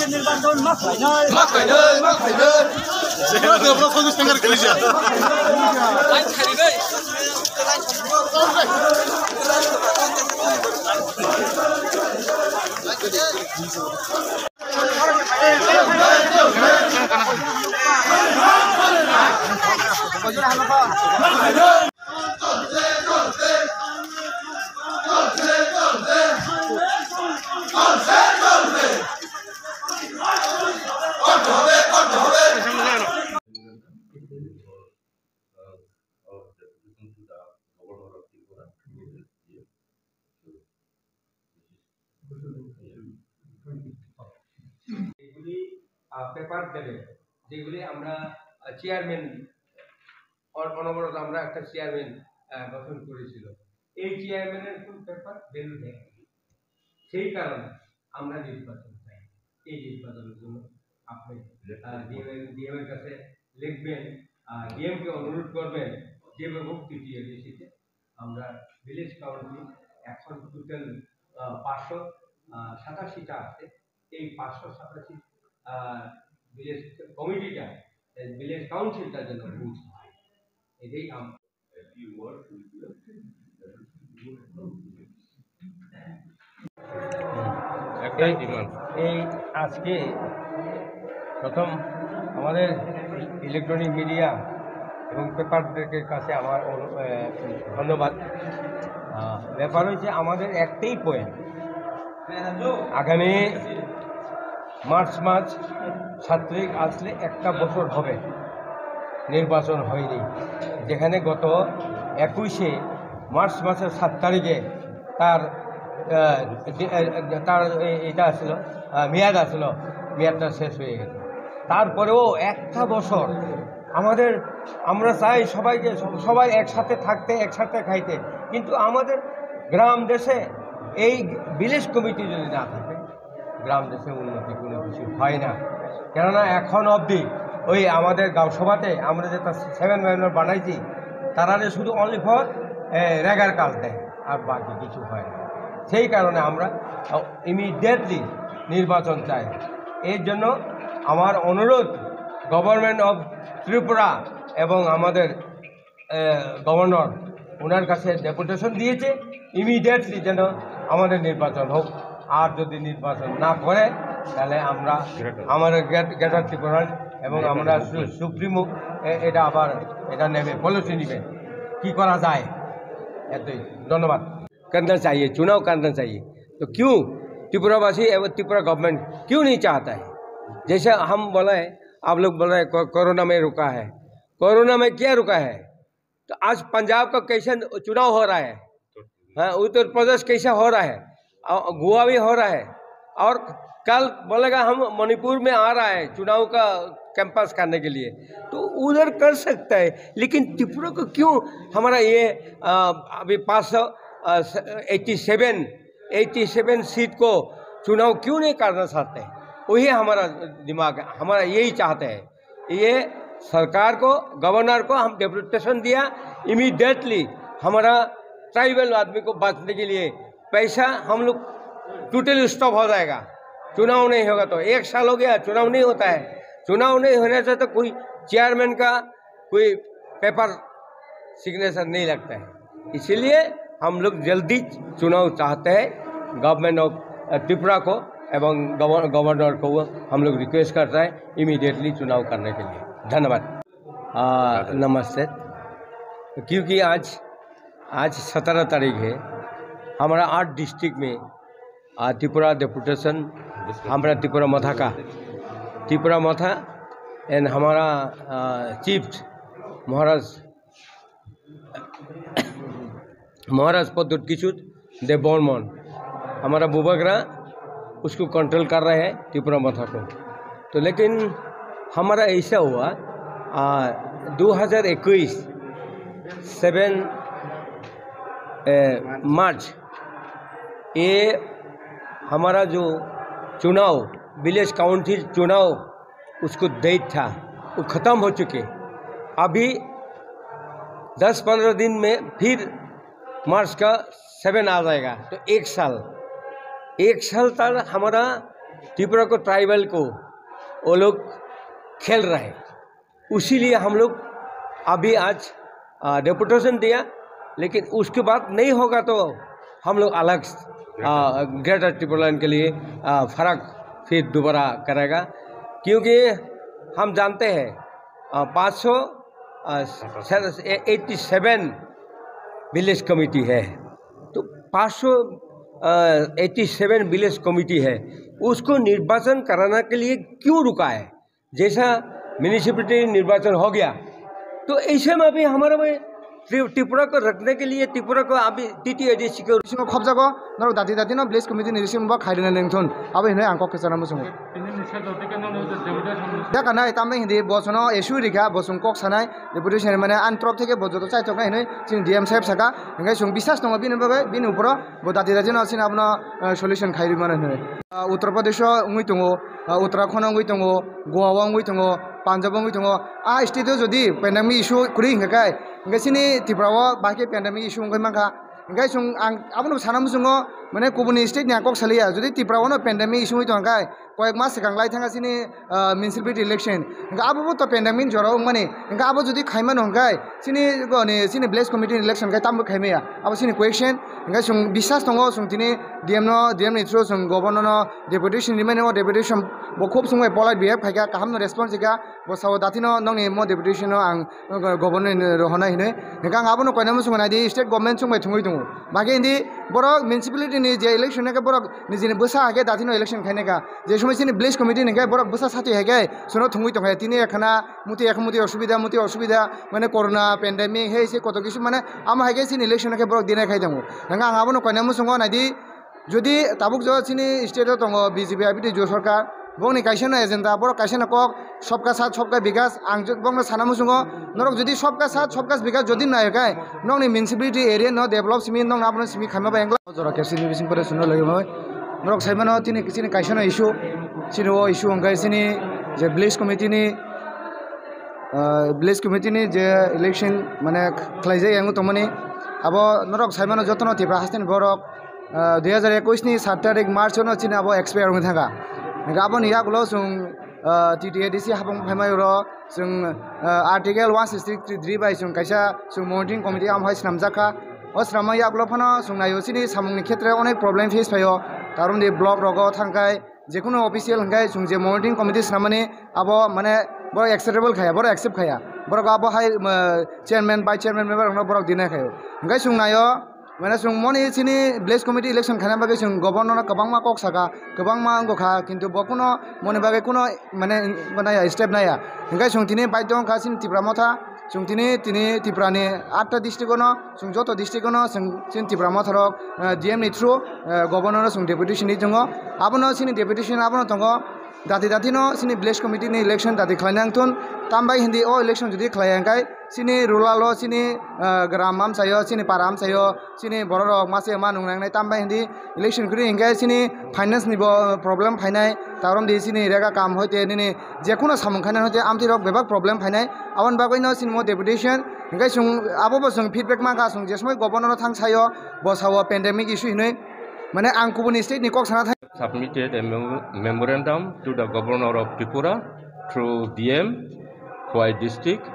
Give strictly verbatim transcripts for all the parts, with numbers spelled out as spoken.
নির্বাচন মাফ হয় না। মাফ হয় না, মাফ হয় না। যেগুলি, আহ, পেপার দেবে, যেগুলি আমরা, আহ, চেয়ারম্যান, অন-, অনবরত আমরা একটা চেয়ারম্যান, আহ, গঠন করেছিল। এই চেয়ারম্যানের কোনো পেপার ভ্যালু নেই, সেই কারণে আমরা নির্বাচন চাই। এই নির্বাচনের জন্য আপনি, আহ, ডিএম এর, ডিএম এর কাছে লিখবেন, আহ, ডিএম কে অনুরোধ করবেন, যেভাবে হোক টিটিএডিসি তে আমরা ভিলেজ কাউন্সিল এখন টোটাল, আহ, পাঁচশো, আহ, সাতাশিটা আছে। এই পাঁচশো সাতাশি, আহ, ভিলেজ কমিটিটা, এই ভিলেজ কাউন্সিলটা যেন বুঝ হয়, এটাই আমরা। একটাই ডিমান্ড। এই আজকে প্রথম আমাদের ইলেকট্রনিক মিডিয়া এবং পেপারদের কাছে আমার অনু-, এ, ধন্যবাদ। আহ, ব্যাপার হচ্ছে আমাদের একটাই পয়েন্ট, আগামী মার্চ মাস সাত তারিখ আসলে একটা বছর হবে নির্বাচন হয়নি, যেখানে গত একুশে মার্চ মাসের সাত তারিখে তার, আহ, ডে-, আহ, তার এ-, এটা আসলো, আহ, মেয়াদ আসলো, মেয়াদটা শেষ হয়ে গেছে। তারপরেও একটা বছর আমাদের, আমরা চাই সবাইকে, সব-, সবাই একসাথে থাকতে, একসাথে খাইতে, কিন্তু আমাদের গ্রাম দেশে এই ভিলেজ কমিটি যদি না থাকে, গ্রাম দেশে উন্নতি কোনো কিছু হয় না। কেননা এখন অবধি ওই আমাদের গাঁও সভাতে আমরা যেটা সেভেন মেম্বার বানাইছি, তারা যে শুধু অনলি ফর রেগার কাজ দেয়, আর বাকি কিছু হয় না। সেই কারণে আমরা ইমিডিয়েটলি নির্বাচন চাই। এর জন্য আমার অনুরোধ গভর্নমেন্ট অফ ত্রিপুরা এবং আমাদের এ, গভর্নর ওনার কাছে ডেপুটেশন দিয়েছে, ইমিডিয়েটলি যেন আমাদের নির্বাচন হোক। আর যদি নির্বাচন না করে, তাহলে আমরা আমাদের গ্রেট-, গ্রেটার ত্রিপুরার এবং আমরা সু-, সুপ্রিমো এ-, এটা আবার এটা নেবে, পলিসি নিবে, কি করা যায়। এতই, ধন্যবাদ। करना चाहिए, चुनाव करना चाहिए। तो क्यों त्रिपुरावासी एवं त्रिपुरा गवर्नमेंट क्यों नहीं चाहता है? जैसे हम बोला है, आप लोग बोल रहे हैं, को-, कोरोना में रुका है। कोरोना में क्या रुका है? तो आज पंजाब का कैसे चुनाव हो रहा है? हाँ, उत्तर प्रदेश कैसे हो रहा है? और गोवा भी हो रहा है। और कल बोलेगा, हम मणिपुर में आ रहा है चुनाव का कैंपस करने के लिए, तो उधर कर सकता है। लेकिन त्रिपुरा को क्यों हमारा ये, अ, अभी पाँच सौ, अ, eighty seven, eighty seven seat को चुनाव क्यों नहीं करना चाहते हैं? वही हमारा दिमाग है, हमारा यही चाहते हैं। ये सरकार को, गवर्नर को हम डेपुटेशन दिया, इमीडिएटली हमारा ट्राइबल आदमी को बचने के लिए पैसा हम लोग टोटली स्टॉप हो जाएगा। चुनाव नहीं होगा तो, एक साल हो गया, चुनाव नहीं होता है। चुनाव नहीं होने से तो कोई चेयरमैन का कोई पेपर सिग्नेचर नहीं लगता है। इसीलिए हम लोग जल्दी चुनाव चाहते हैं। गवर्नमेंट ऑफ, अ, त्रिपुरा को एवं गवर-, गवर्नर को हम लोग रिक्वेस्ट करता है इमीडिएटली चुनाव करने के लिए। धन्यवाद। आ, नमस्ते। क्योंकि आज, आज सत्रह तारीख है, हमारा आठ डिस्ट्रिक्ट में, आ, त्रिपुरा डेपुटेशन, हमारा त्रिपुरा मथा का, त्रिपुरा मथा एंड हमारा, आ, चीफ महाराज महाराज प्रद्युत किशोर देव बर्मन, हमारा बुबागरा, उसको कंट्रोल कर रहे हैं त्रिपुरा मथा को। तो लेकिन हमारा ऐसा हुआ, आ, दो हज़ार इक्कीस, सेवन, ए, मार्च, ये हमारा जो चुनाव, विलेज काउंसिल चुनाव, उसको डेट था, वो ख़त्म हो चुके। अभी दस पन्द्रह दिन में फिर मार्च का सेवन आ जाएगा, तो एक साल, एक साल तक हमारा त्रिपुरा को ट्राइबल को वो लोग खेल रहा है, इसीलिए हम लोग अभी आज डेपुटेशन दिया। लेकिन उसके बाद नहीं होगा तो हम लोग अलग ग्रेटर टिप्रोलैंड के लिए फर्क फिर दोबारा करेगा, क्योंकि हम जानते हैं पाँच सौ एट्टी सेवन विलेज कमेटी है, तो पाँच सौ एट्टी सेवन विलेज कमेटी है, उसको निर्वाचन कराने के लिए क्यों रुका है? जैसा म्युनिसिपैलिटी निर्वाचन हो गया, तो ऐसे में भी हमारे में त्रि- त्रिपुरा को रखने के लिए, त्रिपुरा को अभी टीटीएडीसी को Bisingo khobjago norok dati dati no village committee ni bisingo bo khairina nengthun abo hinwi ang kok kwchana muchungo. Tini ni side o tike no no deputation. Daka nai tamni hindi bo sono issue rikha, bo song kok sanai deputation mane an trop theke bo joto chaitok nai hinwi chini D M saheb saka, hingai song bisas tongo bini bagwi, bini uporo bo dati dati no chini abono solution khairwi mano hinwi. Uttar Pradesh o wngwi tongo, Uttarakhand o wngwi tongo, Goa o wngwi tongo, Punjab o wngwi tongo. A state o jodi pandemic issue kwrwi hinkha khe, hinkhe chini Tripura o bahai khe pandemic issue wngwi mankha. Hinkhe chwng ang abono sana muchungo, mane kubuni state ni ang kok saliya. Jodi Tripura o no pandemic issue wngwi tongkha khe, koyek mas swkang lai thangkha chini municipality election. Hinkhe abo bo to pandemic jora wngmani. Hinkhe abo jodi khaimano hinkhe chini goni chini village committee election khe tamo khaimaya. Abo chini question. Hinkhe chwng bisas tongo, chwng tini D M no, D M ni through chwng governor no deputation rimani, o deputation bo khub chwng bai polite behave khaikha, kaham no response rikha, bo sao datino nokni mo deputation no ang governor ni rohornai hinwi. Hinkhe ang abono koina muchungo naidi state government chwng bai thwngwi tongo. Bagwi hindi borok municipality ni je election hinkhe borok nijini bwsa haikhe datino election khainai kha. Je somoi chini village committee ni hinkhe borok bwsa sati haikhe chwngno thwngwi tongkha. Tini ekhana muti ekha muti osubida, muti osubida, mane corona pandemic, hei se koto kisu mane amo hai khe chini election khe borok dinai khai tongo. Hingke ang abono koina muchungo naidi, jodi tabuk jo chini state o tongo B J P I P T jo sorkar, bongni kaisa no agenda, borok kaisa no kok, sabka saath sabka bikas, ang jo bongno sana muchungo, norok jodi sabka saath sabka bikas jodi nai khe, nokni municipality area no develop simi nokno abono simi khaima bai engla. O jora K C B bising pore suno lagi moi. Norok sai mano tini chini kaisa no issue, chini o issue hingke chini je village committee ni ah, village committee ni je election mane khlaijak yang tongmani, abo norok saimano jotono Tripura hasteni borok, ah, dui hazar ekwis ni sat tarik March no chini abo expire wngwi thangkha. Hingke aboni yagulo chwng, ah, T T A D C habung phaimai oro chwng, ah, article one sixty three bai chwng kaisa chwng monitoring committee amo hai swnamjak kha. O swnamma yagulo phano chwng naio chini samungni khetre onek problem face phaio, karon di block rogo thangkhai, jekunu official hingkhai chwng je monitoring committee swnamani abo mane borok acceptable khaya, borok accept khaya, borok abo hai, um, chairman, vice chairman member rokno borok dinai khaio. Hingkhai chwng naio, mane chwng moni chini village committee election khaina bagwi chwng governor no kwbangma kok saka, kwbangma wngkha, kintu bo kuno moni bagwi kuno mane naya, step naya. Hingkhai chwng tini baidhyo wngkha chini Tipra Motha, chwng tini, tini Tripura ni atta district ono, chwng joto district ono chwng chini Tipra Motha rok, eh, D M ni through, eh, governor no chwng deputation ni tongo. Abono chini deputation abono tongo. Dati dati no chini village committee ni election dati khlaina wngthun. Tambai hindi o election jodi khlaiya hingkhai chini rural o chini, eh, gram amchaio, chini para amchaio, chini borok rok mase ma nung nangnai tambai hindi election kwrwi hingkhai chini finance ni bo problem phainai, tarom di chini rega kam hoite nini jekunu samung khainai hoite amtwi rok bebak problem phainai. Aboni bagwi no chini mo deputation hingkhai chwng abo bo chwng feedback mankha, chwng je somoi governor no thang saio, bo sao pandemic issue hinwi, mane ang kubuni state ni kok sana thang. Submitted a memo- memorandum to the governor of Tripura through D M, Khowai district,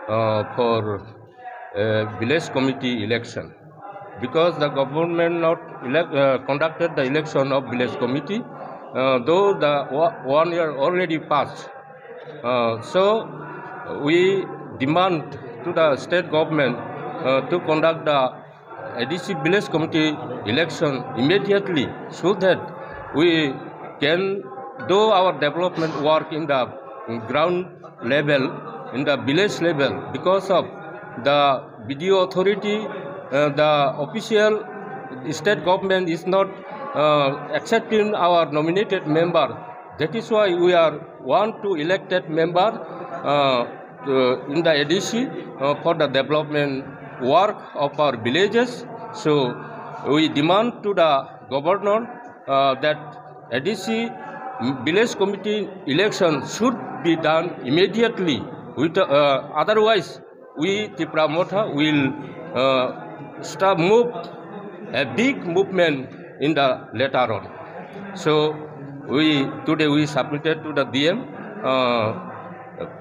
uh, for, uh, village committee election, because the government not elect, uh, conducted the election of village committee, uh, though the wa- one year already passed. Uh, so we demand to the state government, uh, to conduct the A D C village committee election immediately so that we can do our development work in the ground level, in the village level, because of the B D O authority, uh, the official state government is not, uh, accepting our nominated member. That is why we are want to elected member, uh, to, in the A D C, uh, for the development work of our villages. So we demand to the governor, uh, that A D C village committee election should be done immediately. With, uh, otherwise, we Tipra Motha will, uh, start move a big movement in the later on. So We today we submitted to the D M, uh,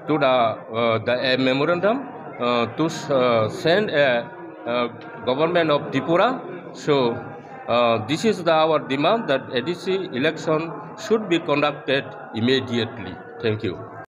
to the, uh, the a memorandum, uh, to s- uh, send a, uh, government of Tripura. So uh, this is the our demand that A D C election should be conducted immediately. Thank you.